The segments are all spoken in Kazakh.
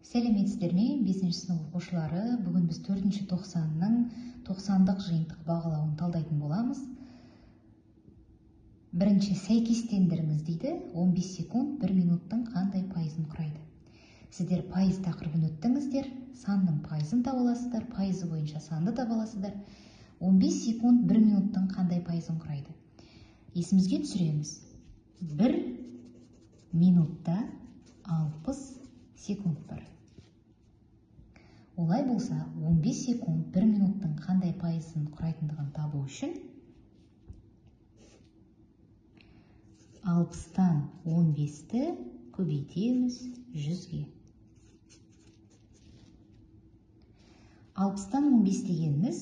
Сәлеметсіздер ме, 5-ші сынып оқушылары. Бүгін біз 4-ші тоқсанның тоқсандық жиынтық бағалауын талдайтын боламыз. Бірінші сәйкестендіріңіз дейді. 15 секунд 1 минуттың қандай пайызын құрайды? Сіздер пайыз тақырыбын өттіңіздер, санның пайызын таба аласыздар, пайызы бойынша санды таба аласыздар. 15 секунд 1 минуттың қандай пайызын құрайды? Есімізге түсіреміз. 1 минутта 60 секунд бар. Олай болса, 15 секунд 1 минуттың қандай пайызын құрайтындығын табу үшін 60-тан 15-ті көбейтеміз 100-ге. 60-тан 15 дегеніміз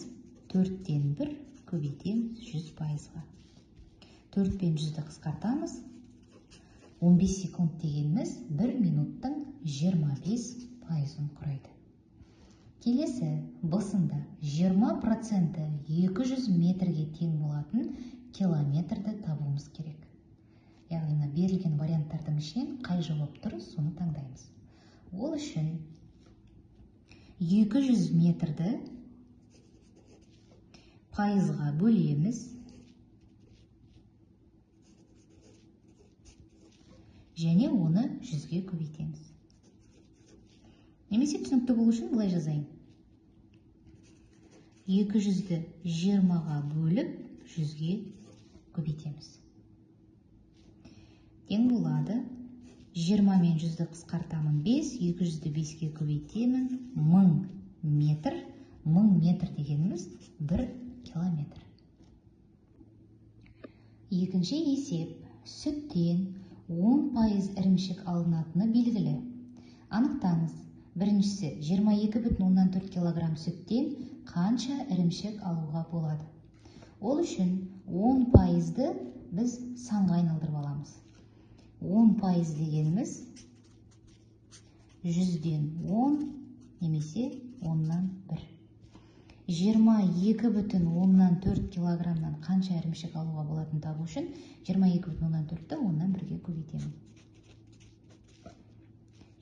4-тен 1 көбейтеміз 100 пайызға. 4 пен 100-ді қысқартамыз. 15 секунд дегеніміз 1 минуттың 25 пайызын құрайды. Келесі б-сында 20% 200 метрге тең болатын километрді табуымыз керек. Яғни мына берілген варианттардың ішінен қай жауап дұрыс, соны таңдаймыз. Ол үшін 200 метрді пайызға бөлеміз. Және оны 100-ге көбейтеміз. Немесе түсінікті болу үшін былай жазайын. 200-ді 20-ға бөліп 100-ге көбейтеміз. Тең болады. 20 мен 100-ді қысқартамын 5, 200-ді 5-ге көбейтемін 1000 метр. 1000 метр дегеніміз 1 километр. Екінші есеп. Сүттен 10% ірімшік алынатыны белгілі. Анықтаңыз. Біріншісі 22,4 килограмм сүттен қанша ірімшік алуға болады? Ол үшін 10%-ды біз санға айналдырып аламыз. 10% дегеніміз 100-ден 10 немесе 10-нан 1. 22,4 килограммнан қанша ірімшік алуға болатынын табу үшін 22,4-ті 10-нан 1-ге көбейтемін.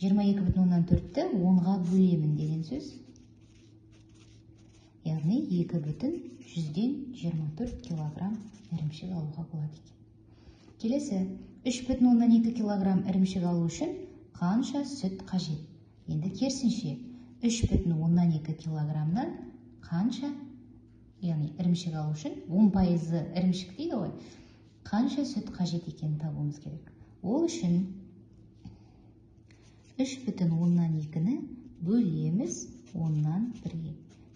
22,4-ті 10-ға бөлемін деген сөз. Яғни 2,24 килограмм ірімшік алуға болады екен. Келесі 3,2 килограмм ірімшік алу үшін қанша сүт қажет? Енді керісінше 3,2 килограммнан қанша, яғни ірімшік алу үшін 10% ірімшік дейді ғой, қанша сүт қажет екенін табуымыз керек. Ол үшін 3,2-ні бөлеміз 10-нан 1-ге.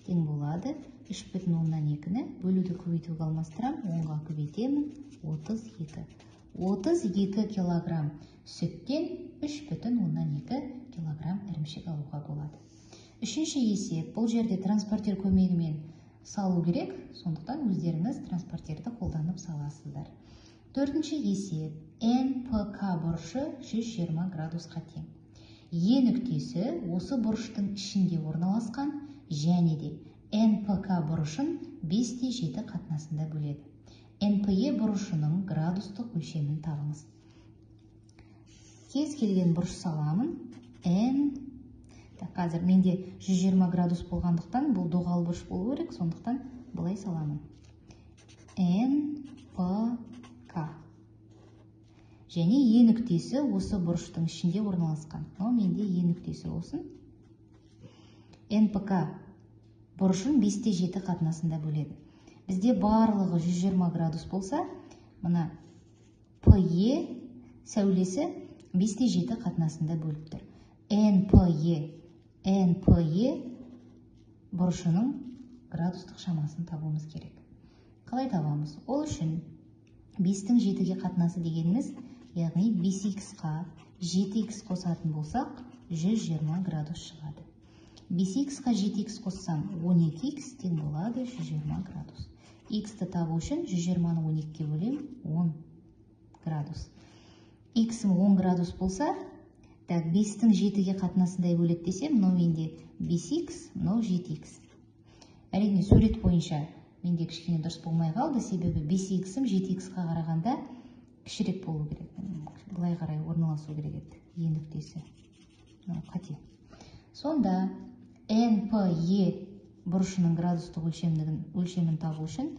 Тең болады. 3,2-ні бөлуді көбейтуге алмастырам, 10-ға көбейтемін 32. 32 килограмм сүттен 3,2 килограмм ірімшік алуға болады. Үшінші есеп. Бұл жерде транспортер көмегімен салу керек, сондықтан өздеріңіз транспортерді қолданып саласыздар. Төртінші есеп. НПК бұрышы 120 градусқа тең. Е нүктесі осы бұрыштың ішінде орналасқан және де НПК бұрышын 5-7 қатынасында бөледі. НПЕ бұрышының градустық өлшемін табыңыз. Кез келген бұрыш саламын. N, қазір менде 120 градус болғандықтан бұл доғал бұрыш болу керек, сондықтан былай саламын. НПК. Және Е нүктесі осы бұрыштың ішінде орналасқан. Мынау менде Е нүктесі болсын. НПК бұрышын 5-7 қатынасында бөледі. Бізде барлығы 120 градус болса, мына ПЕ сәулесі 5-7 қатынасында бөліп тұр. НПЕ бұрышының градустық шамасын табуымыз керек. Қалай табамыз? Ол үшін 5-тің 7-ге қатынасы дегеніміз, яғни 5х-қа 7х қосатын болсақ, 120 градус шығады. 5х-қа 7х қоссам, 12х тең болады 120 градус. Х-ті табу үшін 120-ны 12-ге бөлем, 10 градус. Х-ім 10 градус болса, так, 5-тің 7-ге қатынасындай бөледі десем, мынау менде 5х, мынау 7х. Әрине, сурет бойынша менде кішкене дұрыс болмай қалды, себебі 5х-ім 7х-қа қарағанда кішірек болу керек. Былай қарай орналасу керек еді. Е нүктесі. Мынау қате. Сонда NPE бұрышының градустық өлшемін табу үшін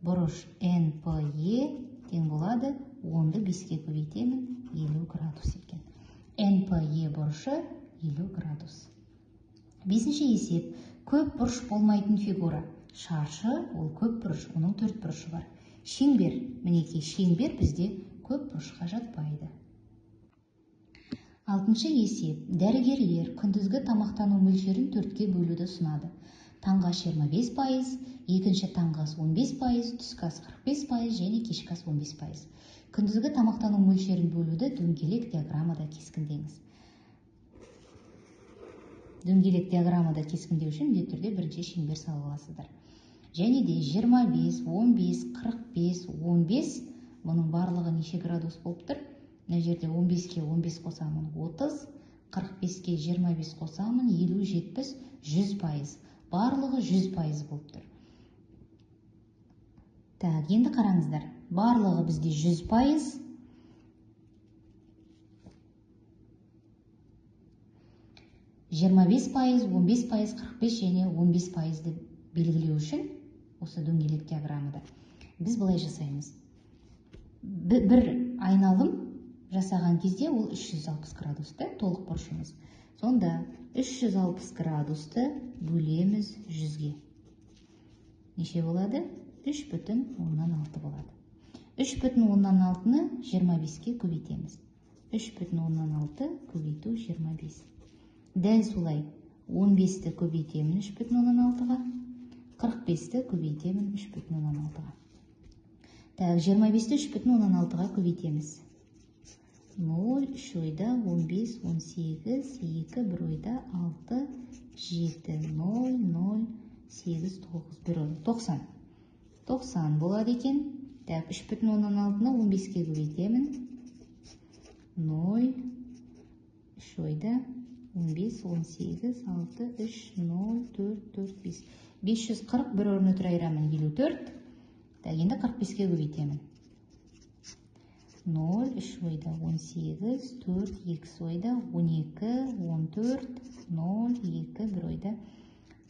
бұрыш NPE тең болады 10-ды 5-ке көбейтемін, 50 градус екен. NPE бұрышы 50 градус. Бесінші есеп. Көп бұрыш болмайтын фигура. Шаршы ол көп бұрыш, оның 4 бұрышы бар. Шеңбер, мінекей шеңбер бізде көп бұрышқа жатпайды. Алтыншы есеп. Дәрігерлер күндізгі тамақтану мөлшерін 4-ке бөлуді ұсынады. Таңғы ас 25%, екінші таңғы ас 15%, түскі ас 45% және кешкі ас 15%. Күндізгі тамақтану мөлшерін бөлуді дөңгелек диаграммада кескіндеңіз. Дөңгелек диаграммада кескіндеу үшін міндетті түрде бірінші шеңбер салып аласыздар. Және де 25, 15, 45, 15, бұның барлығы неше градус болып тұр? Мына жерде 15-ке 15 қосамын 30, 45-ке 25 қосамын 50, 70, 100%. Барлығы 100% болып тұр. Так, енді қараңыздар. Барлығы бізде 100%. 25%, 15%, 45 және 15%-ды белгілеу үшін осы дөңгелек диаграммада біз былай жасаймыз. Бір айналым жасаған кезде ол 360 градусты толық бұрышымыз. Сонда 360 градусты бөлеміз 100-ге. Неше болады? 3,6 болады. 3,6-ны 25-ке көбейтеміз. 3,6 көбейту 25. Дәл солай 15-ті көбейтемін 3,6-ға, 45-ті көбейтемін 3,6-ға. Так, 25-ті 3,6-ға көбейтеміз. 0, 3 ойда 15, 18, 2, 1 ойда 6, 7, 0, 0, 8, 9, 1 ойда 90. 90 болады екен. Так, 3,6-ны 15-ке көбейтемін. 0, 3 ойда 15, 18, 6, 3, 0, 4, 4, 5. 540, бір орын өтір айырамын, 54. Так, енді 45-ке көбейтемін. 0, 3 ойда 18, 4, 2 ойда 12, 14, 0, 2, 1 ойда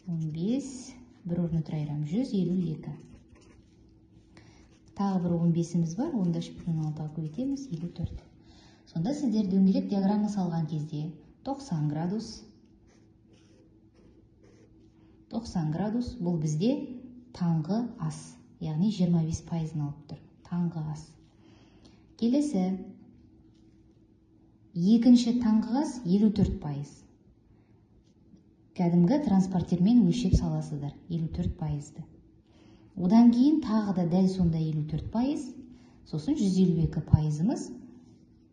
15, бір орын өтір айырамын, 152. Тағы бір 15-іміз бар, онда 3,6-ға көбейтеміз, 54. Сонда сіздер дөңгелек диаграмма салған кезде 90 градус, 90 градус бұл бізде таңғы ас, яғни 25%-ын алып тұр, таңғы ас. Келесі, екінші таңғы ас 54%. Кәдімгі транспортермен өлшеп саласыздар, 54%-ды. Одан кейін тағы да дәл сонда 54%, сосын 152%-ымыз,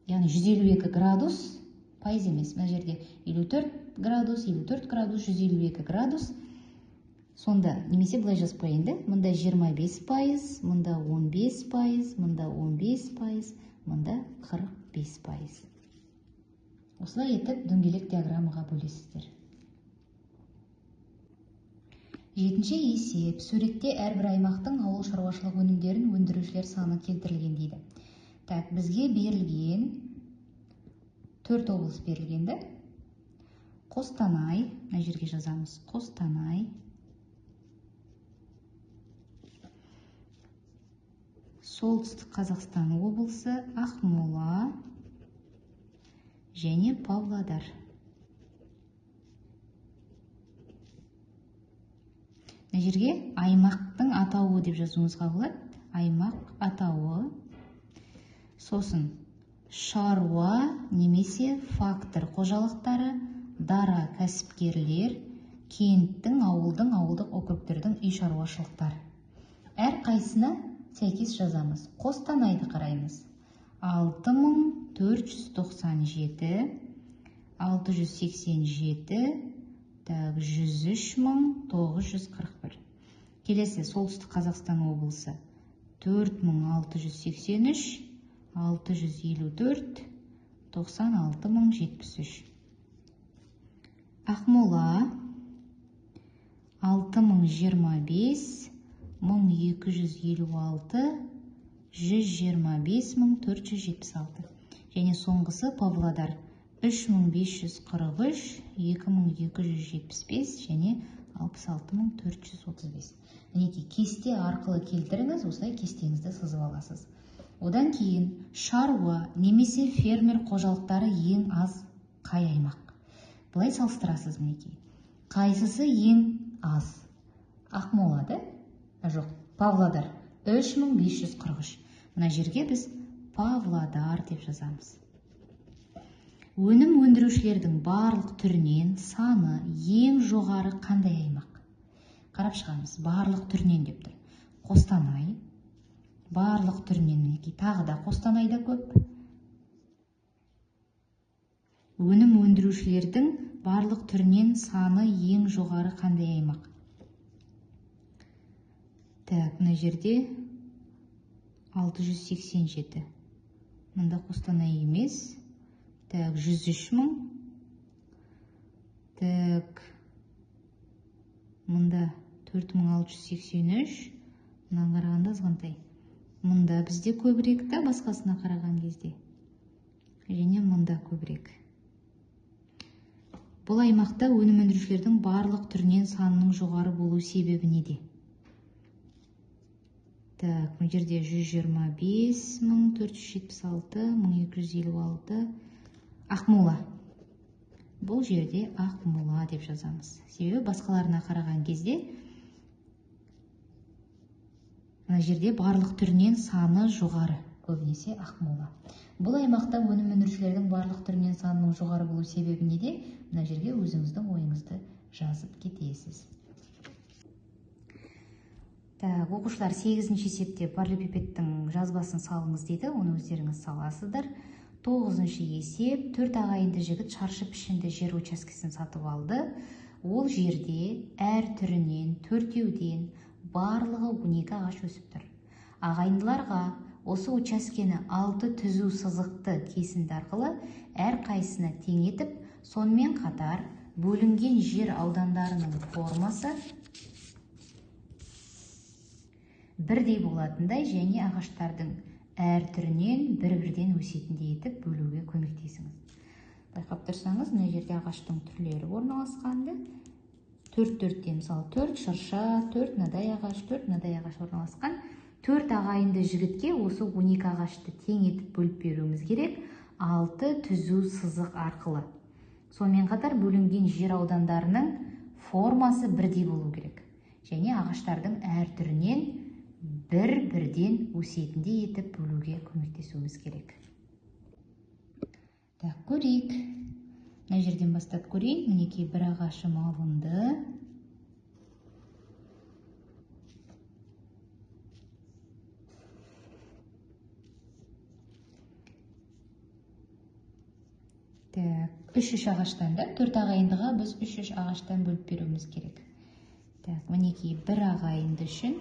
яғни 152 градус, пайыз емес, мына жерде 54 градус, 54 градус, 152 градус. Сонда, немесе былай жазып қояйын да, мында 25%, мында 15%, мында 15%, мында 45%. Осылай етіп дөңгелек диаграммаға бөлесіздер. Жетінші есеп. Суретте әрбір аймақтың ауыл шаруашылық өнімдерін өндірушілер саны келтірілген дейді. Так, бізге берілген 4 облыс берілген да. Қостанай, мына жерге жазамыз, Қостанай, Солтүстік Қазақстан облысы, Ақмола және Павлодар. Мына жерге аймақтың атауы деп жазуыңызға болады. Аймақ атауы. Сосын шаруа немесе фактор қожалықтары, дара кәсіпкерлер, кенттің, ауылдың, ауылдық округтердің үй шаруашылықтары. Әр қайсына сәйкес жазамыз. Қостанайды қараймыз. 6497, 687, так, 103941. Келесі Солтүстік Қазақстан облысы 4683, 654, 96073. Ақмола 6025, 1256, 125476. Және соңғысы Павлодар 3543, 2275 және 66435. Мінекей, кесте арқылы келтіріңіз, осылай кестеңізді сызып аласыз. Одан кейін шаруа немесе фермер қожалықтары ең аз қай аймақ? Былай салыстырасыз, мінекей. Қайсысы ең аз? Ақмола да? Жоқ, Павлодар. 3543. Мына жерге біз Павлодар деп жазамыз. Өнім өндірушілердің барлық түрінен саны ең жоғары қандай аймақ? Қарап шығамыз. Барлық түрінен деп тұр. Қостанай. Барлық түрінен, мінекей, тағы да Қостанайда көп. Өнім өндірушілердің барлық түрінен саны ең жоғары қандай аймақ? Так, мына жерде 687. Мында Қостанай емес. Так, 103 мың. Так, мында 4683. Мынаны қарағанда азғантай. Мында бізде көбірек та басқасына қараған кезде. Және мында көбірек. Бұл аймақта өнім өндірушілердің барлық түрінен санының жоғары болу себебі неде? Так, мына жерде 125 мың 476, 1256. Ақмола. Бұл жерде Ақмола деп жазамыз. Себебі басқаларына қараған кезде мына жерде барлық түрінен саны жоғары, көбінесе Ақмола. Бұл аймақта өнім өндірушілердің барлық түрінен санының жоғары болу себебі неде? Мына жерге өзіңіздің ойыңызды жазып кетесіз. Так, оқушылар, 8-ші есепте параллелепипедтің жазбасын салыңыз дейді, оны өздеріңіз саласыздар. 9-шы есеп, 4 ағайынды жігіт шаршы пішінді жер учаскесін сатып алды. Ол жерде әр түрінен 4-еуден барлығы 12 ағаш өсіп тұр. Ағайындыларға осы учаскені 6 түзу сызықты кесінді арқылы әр қайсысына тең етіп, сонымен қатар бөлінген жер аудандарының формасы бірдей болатындай және ағаштардың әр түрінен бір-бірден өсетіндей етіп бөлуге көмектесіңіз. Байқап тұрсаңыз, мына жерде ағаштың түрлері орналасқанды. 4-4-тен, мысалы, 4 шырша, 4 мынадай ағаш, 4 мынадай ағаш орналасқан. 4 ағайынды жігітке осы 12 ағашты тең етіп бөліп беруіміз керек 6 түзу сызық арқылы. Сонымен қатар бөлінген жер аудандарының формасы бірдей болу керек. Және ағаштардың әр түрінен бір-бірден өсетіндей етіп бөлуге көмектесуіміз керек. Так, көрейік. Мына жерден бастап көрейін. Мінекей бір ағашым алынды. Так, 3-3 ағаштан да, 4 ағайындыға біз 3-3 ағаштан бөліп беруіміз керек. Так, мінекей бір ағайынды үшін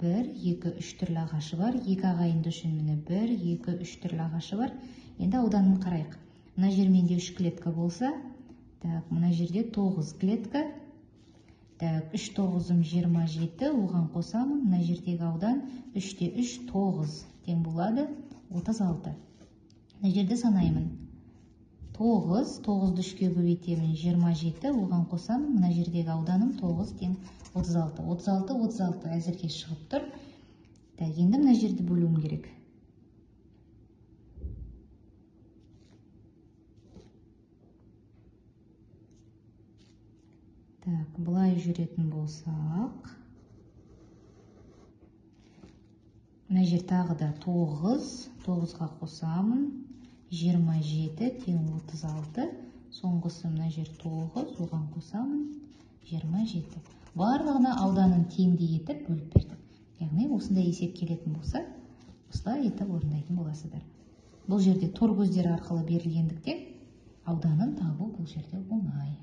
1, 2, 3 түрлі ағашы бар. 2 ағайынды үшін міне 1, 2, 3 түрлі ағашы бар. Енді ауданын қарайық. Мына жер менде 3 клетка болса, так, мына жерде 9 клетка. Так, 3 тоғызым 27, оған қосамын. Мына жердегі аудан 3-те 3, 9 тең болады 36. Мына жерде санаймын. 9, 9-ды 3-ке көбейтемін 27, оған қосамын. Мына жердегі ауданым 9 тең 36. 36, 36 әзірге шығып тұр. Так, енді мына жерді бөлуім керек. Так, былай жүретін болсақ, мына жер тағы да 9, 9-ға қосамын, 27 тең 36, соңғысы мына жер 9, оған қосамын, 27. Барлығына ауданын теңдей етіп бөліп бердік. Яғни осындай есеп келетін болса, осылай етіп орындайтын боласыздар. Бұл жерде тор көздері арқылы берілгендіктен ауданын табу бұл жерде оңай.